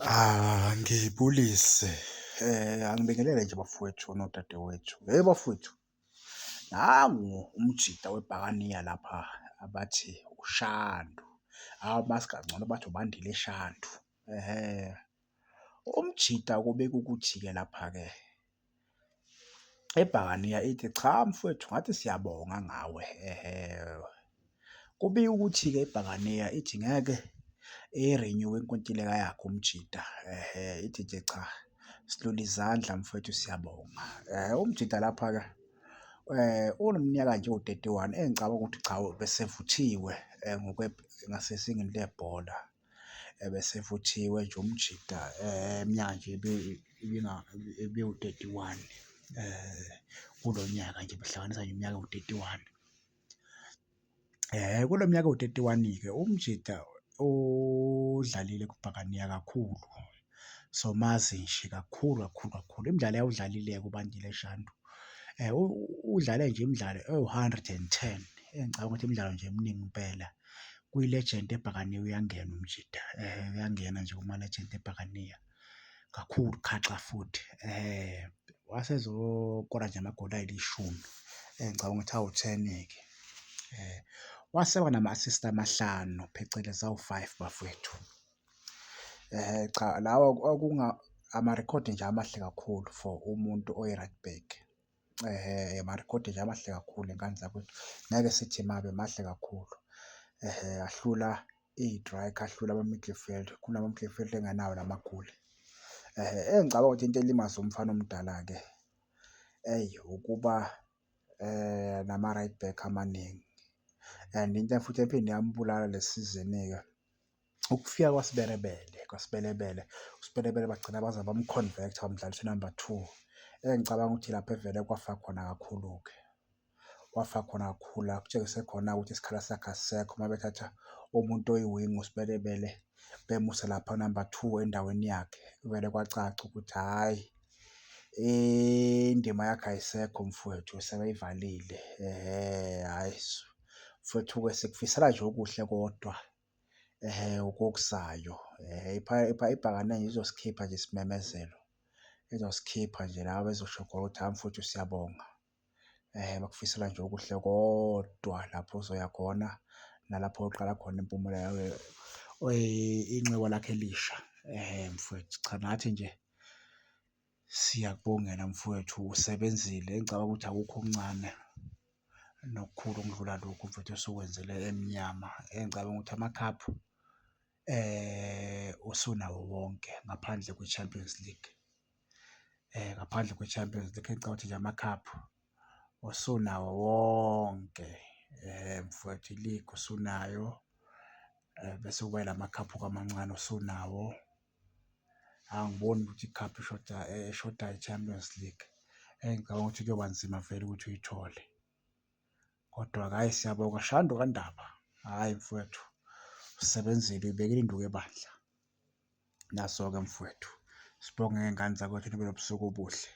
Angibulise, angibingelele nje bafowethu nodadewethu. Hhe bafowethu, nangu umjita webhakaniya lapha abathi uShandu, abamazi kangcono bathi uBandile Shandu, ehhe. Umjita kubikwa ukuthi-ke lapha-ke ibhakaniya ithi, cha mfwethu ngathi siyabonga ngawe, ehhe. Kubikwa ukuthi-ke ibhakaniya ithi ngeke irinyuwe inkontileka yakhe umjita, ehhe, ithi nje cha, silula izandla mfwethu siyabonga. Umjita lapha-ke uneminyaka nje ewu-31 engicabanga ukuthi cha ubesevuthiwe ngasezingeni lebhola. Ebesevuthiwe nje umjita iminyaka nje ibiwu-31 kulo nyaka nje ubehlanganisa nje iminyaka ewu-31. Kulo minyaka ewu-31-ke umjita udlalile kubhakaniya kakhulu, somazi nje kakhulu kakhulu kakhulu. Imidlalo awudlalile-ke uBandile Shandu udlale nje imidlalo ewu-110, engicabanga ukuthi imidlalo nje eminingi impela. Kwi-legend ebhakaniya uyangena umjita, uyangena nje kuma-legend ebhakaniya kakhulu khaxa futhi. Wasezokora nje amagoli ayishumi, engicabanga ukuthi awu-ten-ke. Wase eba nama-assist amahlanu, phecelezi awu-five bafowethu. Cha, lawa amarekhodi nje amahle kakhulu for umuntu oyi-right back. Ehhe, amarekhodi nje amahle kakhulu ngane zakwethu, ngeke sithi mabi mahle kakhulu. Ehhe, ahlula iy'trayikha, ahlula ama-midfield, kunama-midfield engenawo namagoli. Ehhe, engicabanga ukuthi into elimaze umfana omdala-ke eyi ukuba nama-right back amaningi and into futhi ephinde yambulala le sizini-ke ukufika kwaSiberebele, kwaSebelebele, uSebelebele bagcina baze bamu-convert-a bamdlalisa unamba two, engicabanga ukuthi ilapho evele kwafa khona kakhulu-ke. Wafa khona kakhulu la kutshengise khona-ke ukuthi isikhala sakhe asisekho uma bethatha umuntu oyi-wing uSebelebele bemuse lapha kunamba two endaweni yakhe. Kuvele kwacaca ukuthi hhayi, indima yakhe ayisekho mfowethu sebeyivalile, ehhe, hhayi mfowethu-ke sikufisela nje okuhle kodwa, ehhe, kokuzayo. Ibhakaniya izosikhipha nje isimemezelo, izosikhipha nje la bezosho khona ukuthi hha mfowethu siyabonga. Bakufisela nje okuhle kodwa lapho ozoya khona nalapho oyoqala khona impumelelo inxiwa lakho elisha, ehhe mfowethu. Cha, nathi nje siyakubongela mfowethu usebenzile, engicabanga ukuthi akukho okuncane nokukhulu okudlula lokhu mfethu osukwenzile emnyama. Engicabanga ukuthi amakhaphu usunawo wonke ngaphandle kwe-Champions League, ngaphandle kwe-Champions League engicabanga ukuthi nje amakhaphu usunawo wonke mfowethu, i-league usunayo, bese kuba ilamakhaphu-ke amancane usunawo. Angiboni ukuthi ikhaphu eshoda eshodayo i-Champions League, engicabanga ukuthi kuyoba nzima vele ukuthi uyithole. Kodwa-ke hhayi siyabonga Shandu kaNdaba, hhayi mfowethu usebenzile uyibekile induku ebandla. Naso-ke mfowethu, sibonge ngey'ngane zakwethu nibe nobusuku obuhle.